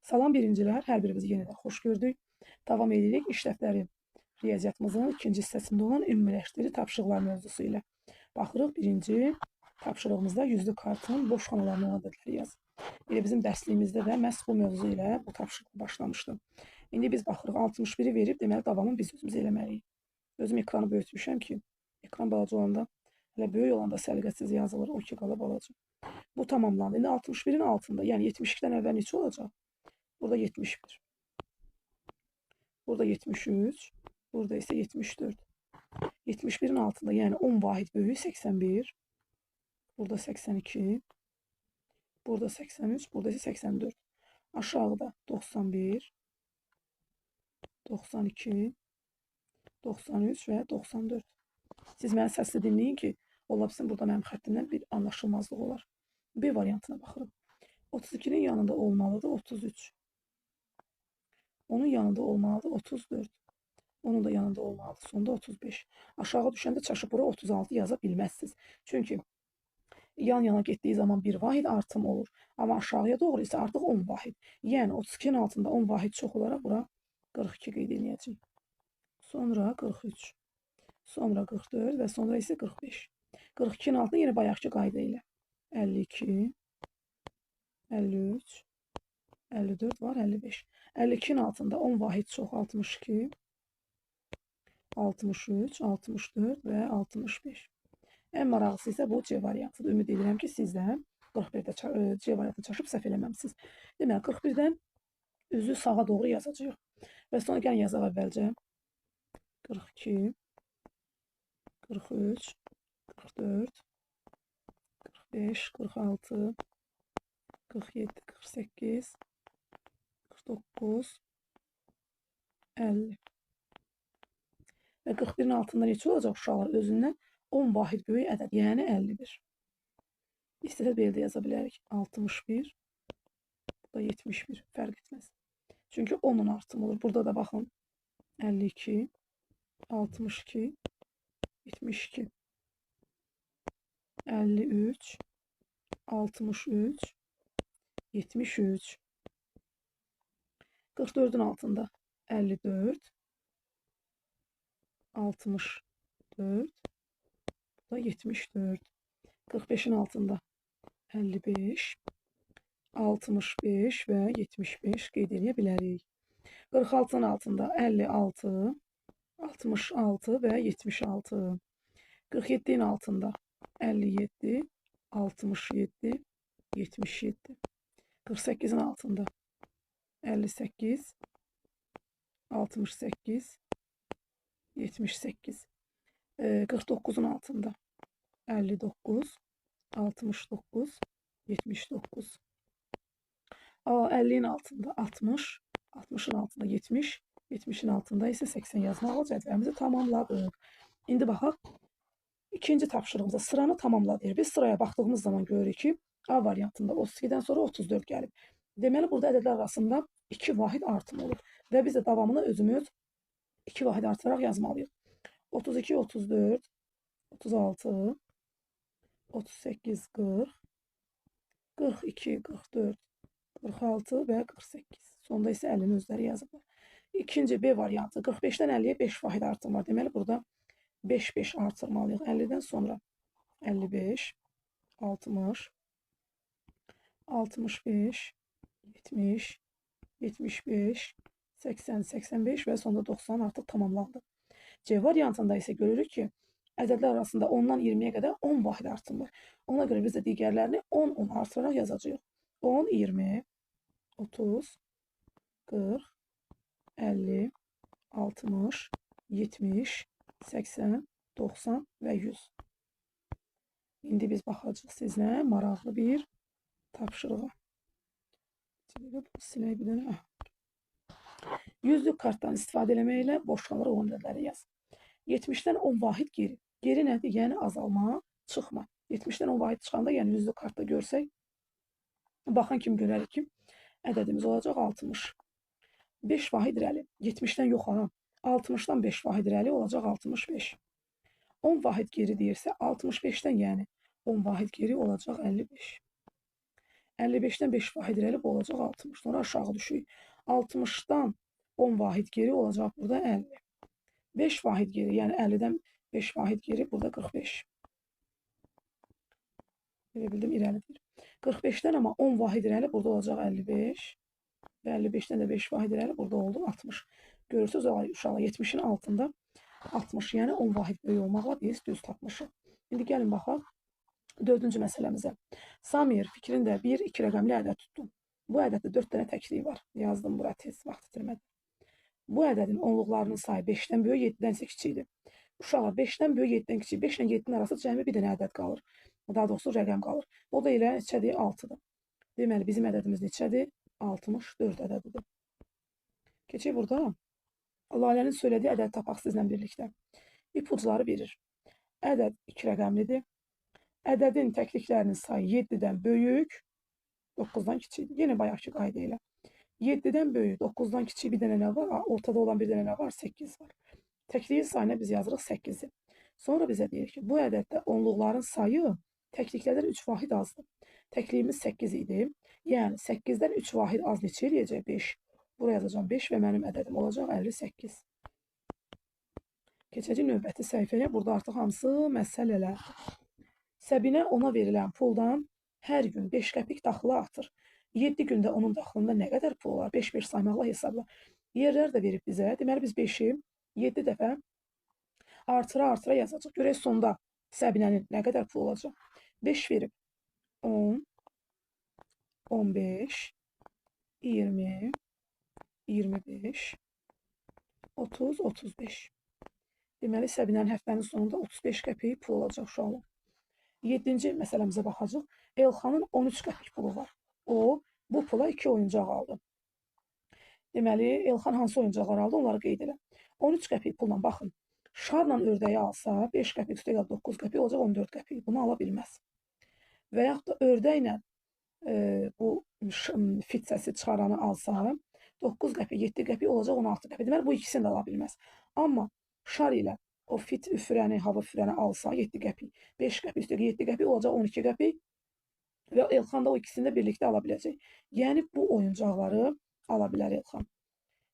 Salam birincilər, hər birimizi yenə də xoş gördük. Davam edirik iş dəftəri riyaziyyatımızın ikinci hissəsində olan ümumiləşdirici tapşırıqlar mövzusu ilə. Baxırıq birinci tapşırığımızda yüzlü kartın boş xanalarına olan ədədləri yaz. Elə bizim dərsliyimizdə də məhz bu mövzu ilə bu tapşırıq başlamışdı. İndi biz baxırıq 61-i verib, deməli davamını biz özümüz eləməliyik. Özüm ekranı böyütmüşəm ki, ekran balaca olanda, hələ böyük olanda səliqəsiz yazılır, o ki qala balaca. Bu tamamlandı. İndi 61-in altında, yəni 72-dən əvvəl neçə olacaq? Burada 71. Burada 73. Burada isə 74. 71-in altında, yəni 10 vahid böyük 81. Burada 82. Burada 83. Burada isə 84. Aşağıda 91. 92. 93 və 94. Siz məni səsli dinləyin ki, ola bilsin burada mənim xəttimdən bir anlaşılmazlıq olar. B variantına baxırıq. 32-nin yanında olmalıdır 33. Onun yanında olmalıdır 34. Onun da yanında olmalıdır sonda 35. Aşağı düşəndə çaşıb bura 36 yaza bilməzsiniz. Çünki yan yana getdiyi zaman bir vahid artım olur. Amma aşağıya doğru isə artıq 10 vahid. Yəni 32-nin altında 10 vahid çox olaraq bura 42 qeyd eləyəcəyik. Sonra 43. Sonra 44 və sonra isə 45. 42-nin altında yenə bayaqki qayda ilə 52, 53, 54 var, 55. 52-nin altında 10 vahid çox 62, 63, 64 və 65. Ən maraqlısı isə bu C variantıdır. Ümid edirəm ki, siz də 41-də C variantını çaşıb səhv eləməmisiniz. Deməli, 41-dən üzü sağa doğru yazacağıq. Və sonra gəlin yazaq əvvəlcə. 42, 43, 44, 45, 46, 47, 48, 49, 50. Və 41-in altında neçə olacaq uşaqlar? Özündən 10 vahid böyük ədəd, yəni 51. İstəsə belə də yaza bilərik. 61, bu da 71, fərq etməz. Çünki 10-un artımı olur. Burada da baxın, 52, 62, 72, 53, 63, 73. 44-ün altında 54, 64, bu da 74. 45-in altında 55, 65 və 75 qeyd edə bilərik. 46-nın altında 56, 66 və 76. 47-nin altında 57, 67, 77. 48-in altında 58, 68, 78. 49-un altında 59, 69, 79. 50-nin altında 60, 60-ın altında 70, 70-in altında isə 80 yazmaqla cədvəlimizi tamamladıq. İndi baxaq ikinci tapşırığımıza sıranı tamamla deyir. Biz sıraya baxdığımız zaman görürük ki, A variantında 32-dən sonra 34 gəlib. Deməli, burada ədədlər arasında 2 vahid artım olur. Və biz də davamını özümüz 2 vahid artıraraq yazmalıyıq. 32, 34, 36, 38, 40, 42, 44, 46 və 48. Sonda isə 50-ni özləri yazıblar. İkinci B variantı 45-dən 50-yə 5 vahid artım var. Deməli, burada 5, 5 artırmalıyıq. 50-dən sonra 55, 60, 65, 70, 75, 80, 85 və sonda 90 artıq tamamlandı. C variantında isə görürük ki, ədədlər arasında 10-dan 20-yə qədər 10 vahid artım var. Ona görə biz də digərlərini 10-10 artıraraq yazacağıq. 10, 20, 30, 40, 50, 60, 70, 80, 90 və 100. İndi biz baxacağıq sizlə maraqlı bir tapşırığa. Silək bir dənə. Yüzlük kartdan istifadə eləməklə boş xanalara uyğun ədədləri yaz. 70-dən 10 vahid geri. Geri nədir? Yəni azalma, çıxma. 70-dən 10 vahid çıxanda, yəni yüzlük kartda görsək, baxan kimi görərik ki, ədədimiz olacaq 60. 5 vahid irəli. 70-dən yox ha. 60-dan 5 vahid irəli olacaq 65. 10 vahid geri deyirsə, 65-dən yəni 10 vahid geri olacaq 55. 55-dən 5 vahid irəli bu olacaq 60. Sonra aşağı düşürük. 60-dan 10 vahid geri olacaq burada 50. 5 vahid geri, yəni 50-dən 5 vahid geri burada 45. Elə bildim, irəlidir. 45-dən amma 10 vahid irəli burada olacaq 55. Və 55-dən də 5 vahid irəli burada oldu 60. Görürsünüz, uşaqlar 70-in altında 60, yəni 10 vahid böyük olmaqla biz düz tapmışıq. İndi gəlin baxaq dördüncü məsələmizə. Samir fikrində bir iki rəqəmli ədəd tutdu. Bu ədəddə 4 dənə təkliyi var. Yazdım bura tez, vaxt itirmədim. Bu ədədin onluqlarının sayı 5-dən böyük, 7-dən isə kiçikdir. Uşaqlar 5-dən böyük, 7-dən kiçik. 5 ilə 7-nin arası cəmi bir dənə ədəd qalır. Daha doğrusu rəqəm qalır. O da elə neçədir? 6-dır. Deməli, bizim ədədimiz neçədir? 64 ədədidir. Keçək burada. Lalənin söylədiyi ədəd tapaq sizlə birlikdə. İpucları verir. Ədəd 2 rəqəmlidir. Ədədin təkliklərinin sayı 7-dən böyük, 9-dan kiçikdir. Yenə bayaqki qayda ilə. 7-dən böyük, 9-dan kiçik bir dənə nə var? Ortada olan bir dənə nə var? 8 var. Təkliyin sayına biz yazırıq 8-i. Sonra bizə deyir ki, bu ədəddə onluqların sayı təkliklərdən 3 vahid azdır. Təkliyimiz 8 idi. Yəni 8-dən 3 vahid az neçə eləyəcək? 5. Buraya yazacağam 5 və mənim ədədim olacaq 58. Keçəcək növbəti səhifəyə. Burada artıq hamısı məsələlərdir. Səbinə ona verilən puldan hər gün 5 qəpik daxıla atır. 7 gündə onun daxilində nə qədər pul olar? 5-5 saymaqla hesabla. Yerlər də verib bizə. Deməli, biz 5-i 7 dəfə artıra-artıra yazacaq. Görək sonda Səbinənin nə qədər pul olacaq? 5 verib 10, 15, 20, 25, 30, 35. Deməli, Səbinənin həftənin sonunda 35 qəpik pul olacaq uşaqlar. 7-ci məsələmizə baxacaq. Elxanın 13 qəpik pulu var. O, bu pula 2 oyuncaq aldı. Deməli, Elxan hansı oyuncaqlar aldı, onları qeyd elə. 13 qəpik pulla baxın. Şarla ördəyi alsa, 5 qəpik üstə gəl 9 qəpik olacaq 14 qəpik. Bunu ala bilməz. Və yaxud da ördəklə bu fit səsi çıxaranı alsa, 9 qəpik, 7 qəpik olacaq 16 qəpik. Deməli, bu ikisini də ala bilməz. Amma şar ilə o fit üfürəni, hava üfürəni alsa 7 qəpik, 5 qəpik üstə 7 qəpik olacaq 12 qəpik və Elxan da o ikisini də birlikdə ala biləcək. Yəni, bu oyuncaqları ala bilər Elxan.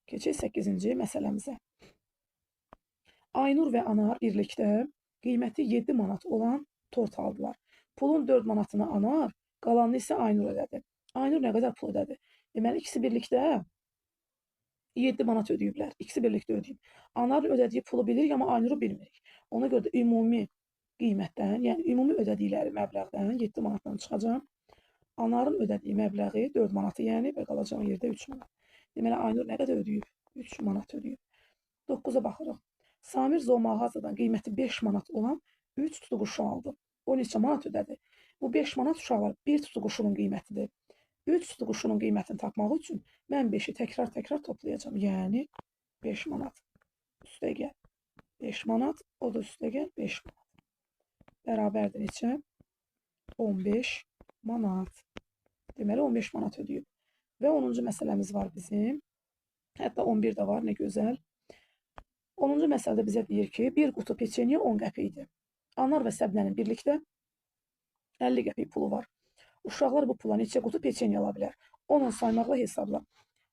Keçək 8-ci məsələmizə. Aynur və Anar birlikdə qiyməti 7 manat olan tort aldılar. Pulun 4 manatını Anar, qalanını isə Aynur ödədi. Aynur nə qədər pul ödədi? Deməli, ikisi birlikdə 7 manat ödəyiblər. İkisi birlikdə ödəyib. Anarın ödədiyi pulu bilirik, amma Aynuru bilmirik. Ona görə də ümumi qiymətdən, yəni ümumi ödədikləri məbləğdən 7 manatdan çıxacağam. Anarın ödədiyi məbləği 4 manatı, yəni və qalacaq yerdə 3 manat. Deməli, Aynur nə qədər ödəyib? 3 manat ödəyib. 9-a baxırıq. Samir zoomağazadan qiyməti 5 manat olan 3 tutuquşu aldı. O neçə manat ödədi? Bu 5 manat uşaqlar bir tutuquşunun qiymətidir. 3 tutuquşunun qiymətini tapmaq üçün mən 5-i təkrar-təkrar toplayacağam. Yəni 5 manat üstə gəl 5 manat, o da üstə gəl 5 manat. Bərabərdir neçə? 15 manat. Deməli 15 manat ödəyib. Və 10-cu məsələmiz var bizim. Hətta 11 də var, nə gözəl. 10-cu məsələdə bizə deyir ki, bir qutu peçeniyə 10 qəpik idi. Anar və Səbinənin birlikdə 50 qəpik pulu var. Uşaqlar bu pula neçə qutu peçeniyə ala bilər? 10 saymaqla hesabla.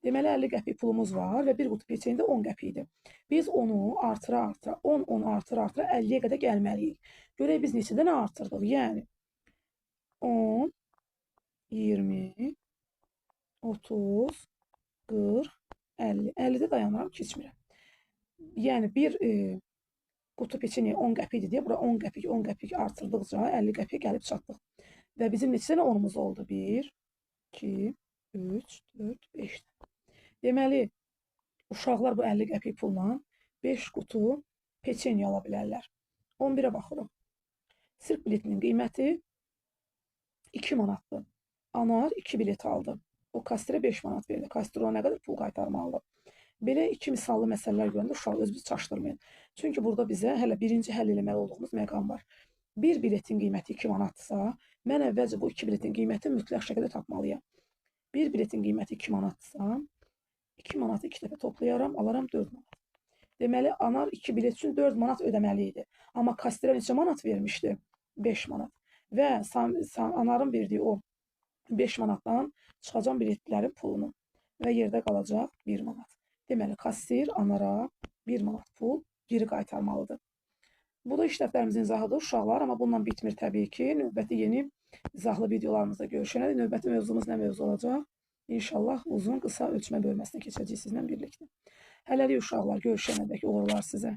Deməli, 50 qəpik pulumuz var və bir qutu peçeniyə də 10 qəpik idi. Biz onu artıra-artıra, 10-10 artıra-artıra 50-yə qədər gəlməliyik. Görək biz neçədən artırdıq? Yəni 10, 20, 30, 40, 50. 50-də dayanıram, keçmirəm. Yəni, bir qutu peçeniyə 10 qəpik idi deyə, bura 10 qəpik, 10 qəpik artırdıqca 50 qəpik gəlib çatdıq. Və bizim neçə dənə 10-umuz oldu? 1, 2, 3, 4, 5. Deməli, uşaqlar bu 50 qəpik pulla 5 qutu peçeniyə ala bilərlər. 11-ə baxırıq. Sirk biletinin qiyməti 2 manatdır. Anar 2 bilet aldı. O kassirə 5 manat verdi. Kassir ona nə qədər pul qaytarmalıdır? Belə iki misallı məsələlər görəndə uşaq özümüzü çaşdırmayın. Çünki burada bizə hələ birinci həll eləməli olduğumuz məqam var. Bir biletin qiyməti 2 manatdırsa, mən əvvəlcə bu 2 biletin qiymətini mütləq şəkildə tapmalıyam. Bir biletin qiyməti 2 manatdırsa, 2 manatı 2 dəfə toplayaram, alaram 4 manat. Deməli, Anar 2 bilet üçün 4 manat ödəməli idi. Amma kassirə neçə manat vermişdi? 5 manat. Və Anarın verdiyi o 5 manatdan çıxacam biletlərin pulunu və yerdə qalacaq 1 manat. Deməli, kassir Anara 1 manat pul geri qaytarmalıdır. Bu da iş dəftərimizin izahıdır uşaqlar, amma bununla bitmir təbii ki. Növbəti yeni izahlı videolarımızda görüşənə növbəti mövzumuz nə mövzu olacaq? İnşallah uzun, qısa ölçmə bölməsinə keçəcəyik sizlə birlikdə. Hələlik uşaqlar, görüşənədək uğurlar sizə.